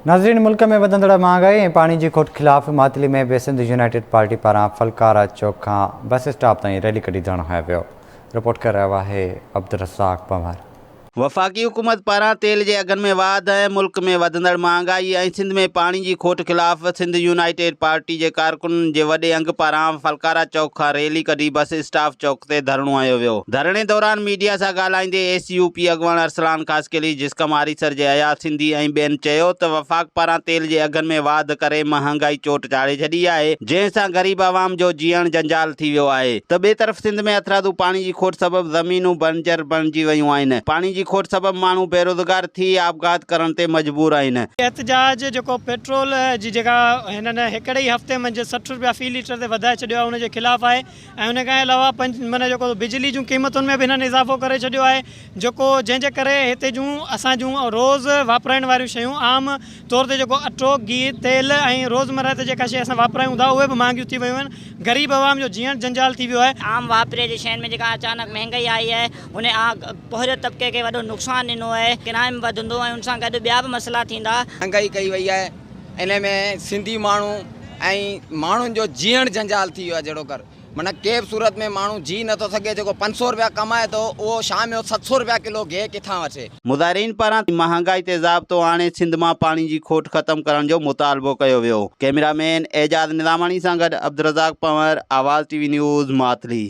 ناظرين ملڪ ۾ وڌندڙ مهانگائي ۽ پاڻي جي کوٽ خلاف ماتلي ۾ به سنڌ يونائيٽيڊ پارٽي پاران ڦلڪارا چوڪ کان بس اسٽاپ تائين ريلي ڪڍي ڌرڻو هنيو ويو رپورٽ ڪري رهيو آهي عبدالرزاق پنهور. وفاقي حڪومت پاران تيل جي اگهن ۾ واڌ ۽ ملڪ ۾ وڌندڙ مهانگائي ۽ سنڌ ۾ پاڻي جي کوٽ خلاف سنڌ يونائيٽيڊ پارٽي جي ڪارڪنن جي وڏي انگ پاران ڦلڪارا چوڪ کان ريلي ڪڍي بس اسٽاپ چوڪ تي ڌرڻو هنيو ويو. ڌرڻي دوران ميڊيا سان ڳالهائيندي ايس يو پي اڳواڻ ارسلان خاصخيلي، جسقم آريسر جي اياز سنڌي ۽ ٻين چيو ته وفاق پاران تيل جي اگهن ۾ واڌ ڪري مهانگائي چوٽ چاڙهي ڇڏي آهي، جنهن سان غريب عوام جو جيئڻ جنجال ٿي ويو آهي ته ٻئي طرف سنڌ ۾ هٿرادو پاڻي جي کوٽ سبب زمينون بنجر بڻجي ويون آهن، پاڻي جي کوٽ سبب ماڻهو بيروزگار ٿي آپگهات ڪرڻ تي مجبور آهن. احتجاج جيڪو پيٽرول جي جيڪا هنن هڪڙي ئي هفتي منجهه 60 رپيا في ليٽر تي وڌائي ڇڏيو آهي ان جي خلاف آهي. ۽ ان کان علاوه پنج معنيٰ جيڪو بجلي جون قيمتن ۾ به هنن اضافو ڪري ڇڏيو آهي جيڪو جنهن جي ڪري هتي جون اسان جون روز واپرائڻ واريون شيون عام طور تي جيڪو اٽو گيهه تيل ۽ روز مره تي جيڪا شي اسان واپرايون ٿا اهي به مهانگيون ٿي ويون آهن غريب عوام جو جيئڻ جنجال ٿي ويو آهي. عام واپري جي شين ۾ جيڪا اچانڪ مهنگائي آئي آهي ان پورهيت طبقي کي وڏو نقصان ڏنو آهي ڪرائم وڌندو ۽ ان سان گڏ ٻيا به مسئلا ٿيندا. مهانگائي ڪئي وئي آهي ان ۾ سنڌي ماڻهو ۽ ماڻهن جو جيئڻ جنجال ٿي ويو آهي جهڙوڪر معنيٰ ڪنهن به صورت ۾ ماڻهو جي نٿو سگهي جيڪو 500 رپيا ڪمائي ٿو اهو شام جو 700 رپيا ڪلو گيهه ڪٿان وٺي. مظاهرين پاران مهانگائي تي ضابطو آڻي سنڌ مان پاڻي جي کوٽ ختم ڪرڻ جو مطالبو ڪيو ويو. ڪئميرا مين اعجاز نظاماڻي سان گڏ Abdulrazzaq Panhwar, Awaz T V news, Matli.